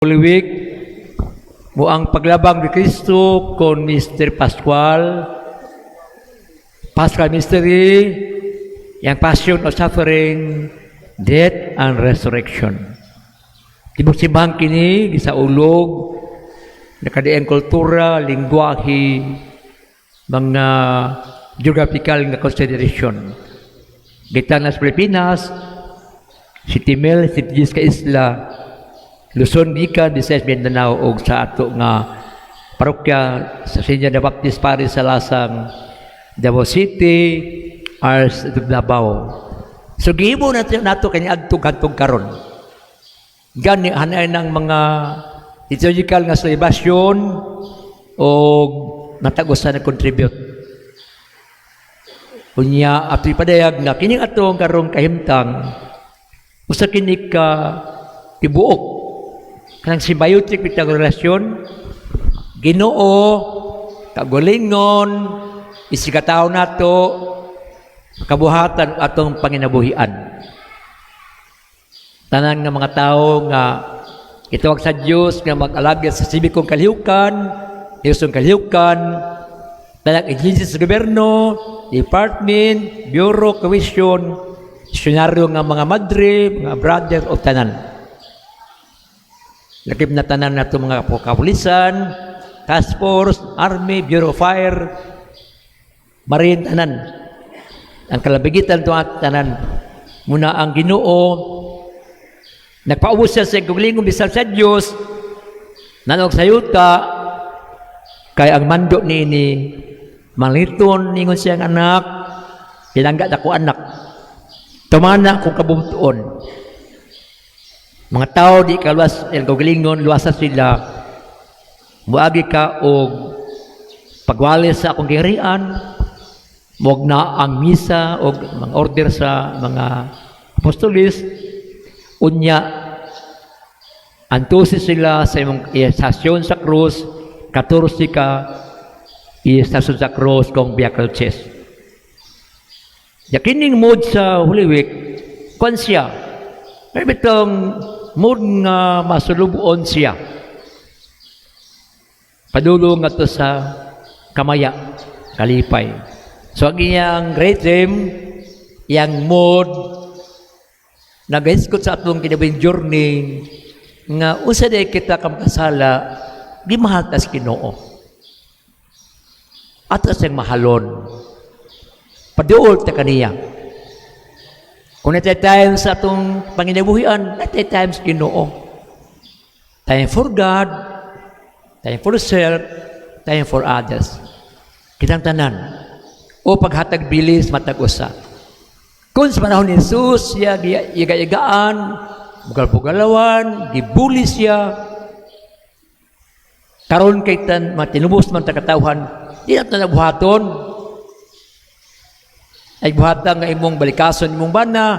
Holy Week mo ang paglabang ni Kristo kon Mr. Pascual, Paschal Mystery, yang Passion of Suffering, Death and Resurrection. Tibok simbahan kini gisaulog, nakadiang kultura, lingwahe, mga geographical nga consideration. Gitan sa Pilipinas, City Mil, City ka isla, Luzon, gikan, Visayas, Mindanao ug sa ato nga parokya sa St. John the Baptist Parish sa Lasang, Davao City, Ars Davao. So gihimo nato nato kani adto kadtong karon. Gani hanay ng mga liturgical nga celebration o matag usa na contribute. Unya ato ipadayag nga kining atong karong kahimtang usa kini ka tibuok kanang symbiotic bitang relasyon Ginoo kaugalingon isigkatawo nato, kabuhatan atong panginabuhian. Tanan nga mga tao nga gitawag sa Dios nga mag-alagad sa sibikong kalihukan, Diyosong kalihukan, tanang agency sa gobyerno, department, bureau, commission, misyonaryo nga mga madre, mga brother o tanan. Lakip na tanan nato mga kapulisan, task force, army, bureau of fire, marine, tanan. Ang kalabigitan to at tanan. Muna ang Ginoo nagpaubos siya sa kaugalingon bisan sa Dios nanog sa yuta kay ang mando niini maliton. Ningon siyang anak, "Pinangga ako, anak, tumana akong kabubut-on." Mga tao di kaluwas el kaugalingon, luwasa sila. Muagi ka og pagwali sa akong giharian, mog na ang misa og mga order sa mga apostolis. Unya antusi sila sa imong istasyon sa krus, 14 ka istasyon sa krus kung Via Crucis. Yakining mode sa Holy Week, kwan siya. May bitong mode nga masulubon siya. Padulong nga to sa kamaya, kalipay. So ang iyang rhythm, iyang mode, nagahiskot sa atong kinabuhing journey, nga usa day kita kamkasala, gimahal ta sa Ginoo. Ato siyang mahalon. Paduol ta kaniya. Kung natay time sa atong panginabuhian, natay time sa Ginoo. Time for God, time for self, time for others. Kitang tanan. O paghatag bilis matag usa. Kung sa panahon ni Jesus, siya iga-igaan, bugal-bugalawan, gibuli siya. Karon kay tan matinubos man ta katawhan, di na nabuhaton. Ay buhatan nga imong balikason imong bana,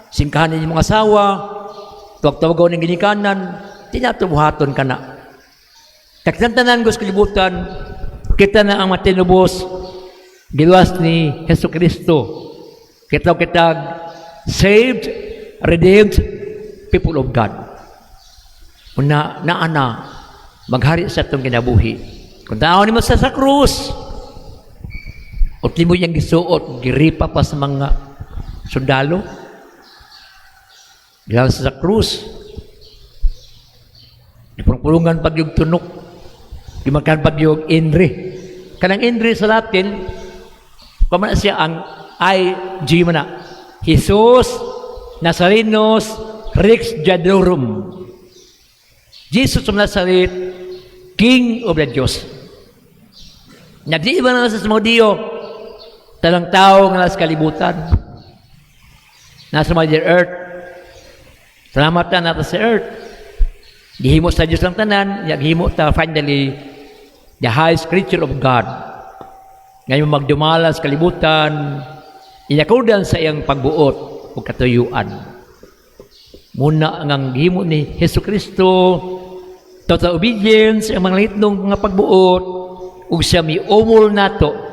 singkahan imong asawa, tuwag-tawagon ng ginikanan, di na buhaton kana. Tanan sa kalibutan, kita na ang matinubos, giluwas ni Hesus Kristo. Kita kita saved, redeemed people of God. Una, naana, maghari sa atong kinabuhi. Kung tao ni mo sa krus, ultimo niyang gisuot, giripa pa sa mga sundalo, gilang sa krus, gipulong-pulungan pagyog tunok, gimakan pagyog INRI. Kanang INRI sa Latin, pamana siya ang I G man na. Jesus Nazarenus Rex Judaeorum. Jesus of Nazareth, King of the Jews. Nagdi ba na sa mga Diyo? Talang tao nga nasa kalibutan. Nasa Mother Earth. Salamat na nata sa Earth. Gihimo sa Diyos lang tanan, gihimo ta finally the highest creature of God. Ngayon magdumala sa kalibutan, inakordan sa iyang pagbuot o katuyuan. Muna ang gihimo ni Hesus Kristo, total obedience, ang mga langitnong mga pagbuot, ug siya miumol nato,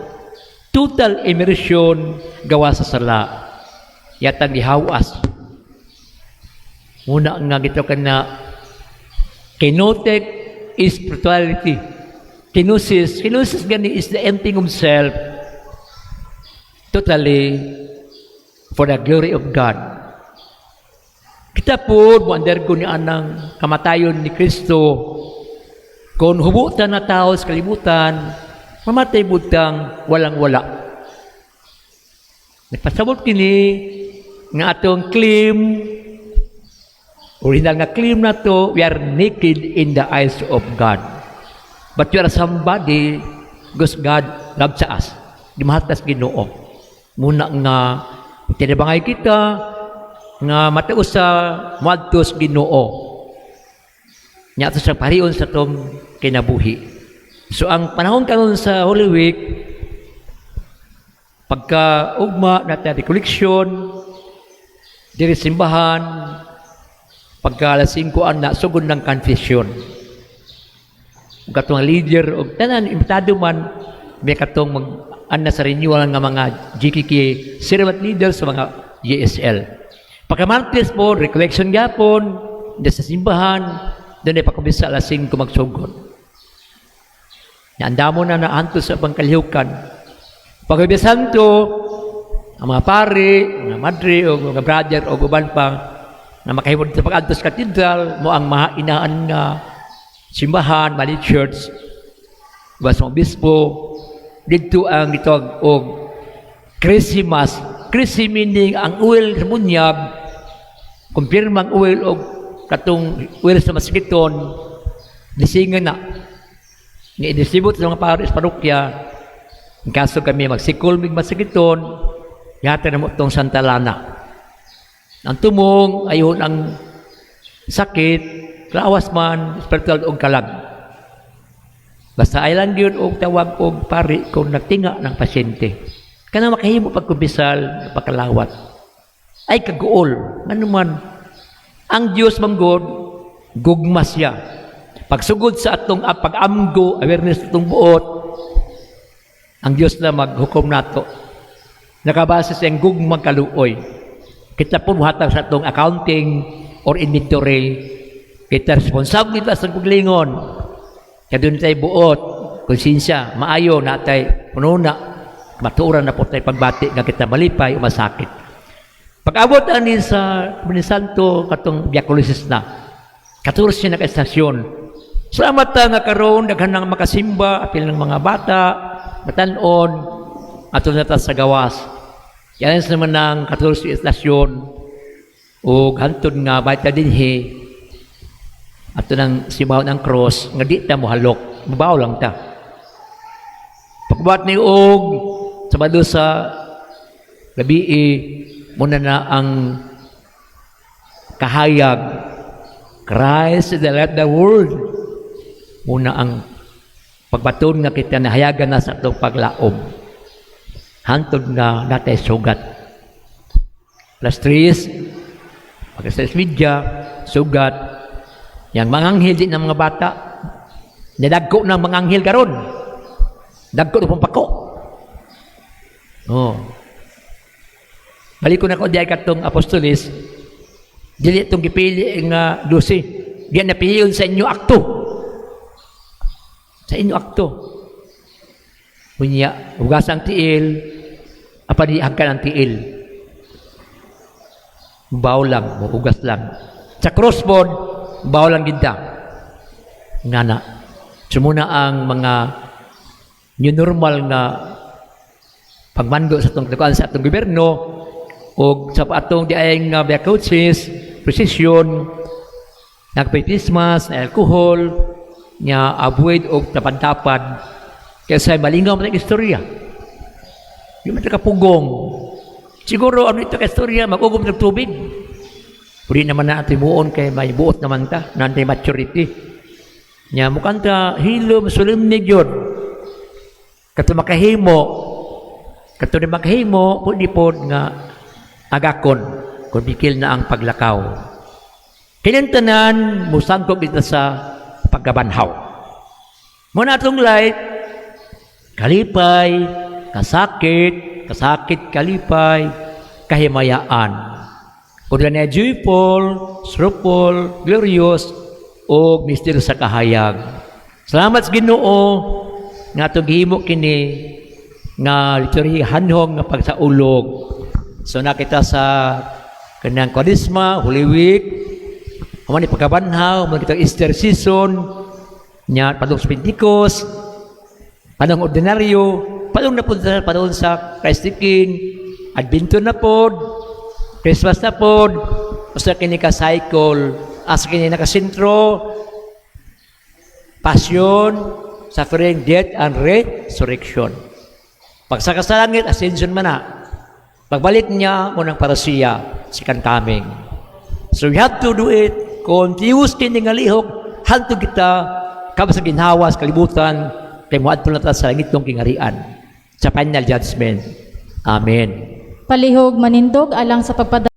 total immersion gawa sa sala. Yatang gihawas. Muna nga gito ka na Kenotic spirituality. Kenosis, kenosis gani is the emptying of self totally for the glory of God. Kita po, mo-undergo ni anang kamatayon ni Kristo. Kung hubutan na tao sa kalibutan, mamatay butang walang-wala. Nagpasabot kini nga atong claim, original nga claim na to, we are naked in the eyes of God. But you are somebody because God loves us. Di mahatas Ginoo. Muna nga tinabangay kita nga mataos sa muadtos Ginoo. Nya ato sa parion sa tong kinabuhi. So ang panahon karon sa Holy Week, pagka ugma natin recollection diri simbahan, pagka alas 5 ana sugod ng confession. Ug katong leader og tanan imbitado man, may katong mag ana sa renewal nga mga GKK servant leader sa mga GSL. Pagka Martes po, recollection gyapon di sa simbahan, doon ay pakumbisa alas 5 magsugod. Andamo na naantos sa pangkalihukan. Pag Santo, ang mga pare, mga madre, o mga brother, o uban pa, na makahimod sa pag-adto sa katedral, mo ang mahinaan nga simbahan, mali church, basta mga obispo, dito ang gitawag og Christmas. Christ meaning ang oil sa bunyag, kumpirma ang oil og katong oil sa maskiton, disingan na. Nga i-distribute sa mga pare sa parokya, in kaso kami magsikol mig maskiton, yata na mo itong Santa Lana. Ang tumong, ayon ang sakit, lawas man, spiritual og kalag. Basta ay lang yun og tawag og pari kung nagtinga ng pasyente. Kana makahimo pagkumpisal, pagkalawat. Ay kaguol. Ano man, ang Diyos manggod, gugma siya. Pagsugod sa atong pag-amgo, awareness atong buot, ang Diyos na maghukom nato. Nakabase sa iyang gugmang kaluoy. Kita po muhatag sa atong accounting or inventory. Kita responsable ta sa paglingon. Kaya doon tayo buot, konsensya, maayo na tayo, puno na, matuoran na po tayo pagbati nga kita malipay o masakit. Pag-abot ani sa Santo katong Via Crucis na, 14 na ka estasyon. Salamat ta nga karon daghan nang makasimba, apil ng mga bata, batanon, ato na ta sa gawas. Yan naman ng 14 estasyon ug hantod nga bata dinhi ato nang simbahan ng cross nga di ta mohalok, mabaw lang ta. Pagbuhat ni og Sabado sa gabi, muna na ang kahayag, Christ is the light of the world. Muna ang pagbaton nga kita nahayagan na sa atong paglaom. Hantod nga natay sugat. Alas 3, pagka sa media, sugat. Yang mga anghel di ng mga bata. Nidagko ng mga anghel karon. Dagko na pong pako. Oh. Balik ko na ko diay katong apostolis, dili itong gipili nga 12. Di na piliyon sa inyo akto. Sa inyo akto. Unya, hugas ang tiil, apa di hagkan ang tiil. Baw lang, hugas lang. Sa crossboard, baw lang gid ta. Nga na. Sumuna ang mga new normal nga pagmando sa atong sa atong gobyerno o sa atong diay nga Via Crucis, procession, nagpay Christmas, na alcohol, nya avoid og tapad-tapad kaysa malingaw man ang istorya. Di man ta kapugong. Siguro ano ito ka istorya, mag-ugom ng tubig. Pwede naman na timuon kay may buot naman ta, nantay maturity. Nya mukhang ta hilom solemne gyud. Kato makahimo, kato ni makahimo, pwede pod nga agakon kung bikil na ang paglakaw. Kining tanan musangkop kita sa pagkabanhaw. Muna atong light, kalipay, kasakit, kasakit, kalipay, kahimayaan. Kung na joyful, sorrowful, glorious, O misteryo sa kahayag. Salamat sa Ginoo nga atong gihimo kini nga liturhiya, hanhong nga pagsaulog. So nakita sa kanang Kwaresma, Holy Week, human ni pagkabanhaw, human kita Easter season, nya padung sa Pentecost, padung ordinaryo, padung na pod sa padung sa Christ the King, Advento na pod, Christmas na pod, usa kini ka cycle, asa kini nakasentro, passion, suffering, death, and resurrection. Pagsaka sa langit, ascension man na. Pagbalik niya, mao nang parousia, second coming. So we have to do it continuous kini nga lihok, hantod kita kaba sa ginhawa sa kalibutan, kay moadto na ta sa langitnong gingharian sa final judgment. Amen. Palihog manindog alang sa pagpadala